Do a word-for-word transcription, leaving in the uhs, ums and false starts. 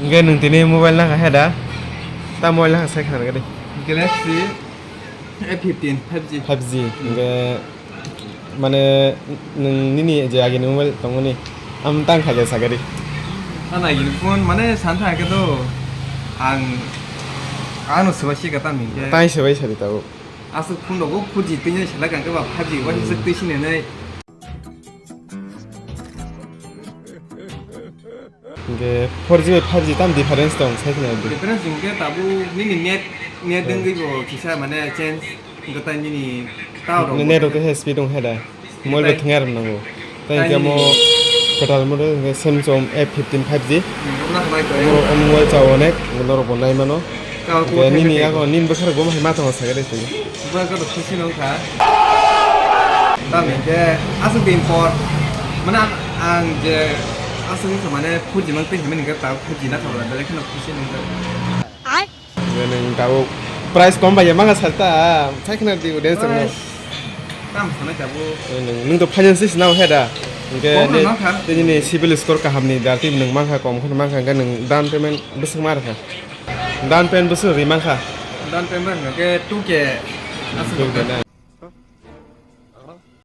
Hingke nwng tini mobile nangkha he da? Ta mobile nangkha sai khna gadi. Galaxy A fifteen five G. Five G. Hingke mane nwng nini je agini mobile tongmani am tang khaja sagadi. Ana agini phone mane san thang khe to ang ano sebai sika tam hingke. Tai sebai sari tao. Aswk phone rogo four G twi selak ang khe ba five G wahini swk twi sinenai. Hingke four G bai five G tam difference tong sai khna di. Difference hingke tabuk nini net, net wngwi bo kisa mane change hingke tai nini tower rok. Net rok khe speed wng hai da. Mobile bo thwngai rok nango. Tai hingke mo kwtal model hingke Samsung A fifteen five G. Omo mobile chao onek, norok bo nai mano. Hingke nini yago nini bwkha rok bo ma hai ma tongo sakhe de twi. Bwkha rok khusi nong kha. Tamo hingke aswk din por mane ang je aswk wngkha mane four G mang twi himani hingke ta five G na thangla belai kheno khusi nong kha. Nwng tabuk price kom bai ya manga salta, sai khna di audience no. Price tam sanai tabuk. Nwng, nwng to finance se nang he da. Hingke kom de, nang kha. De nini civil score kaham ni da twi nwng mangkha kom kheno mangkha hingke nwng down payment bwswk ma rwkha. Down payment bwswk ri mangkha. Down payment hingke two K. Aswk two K na.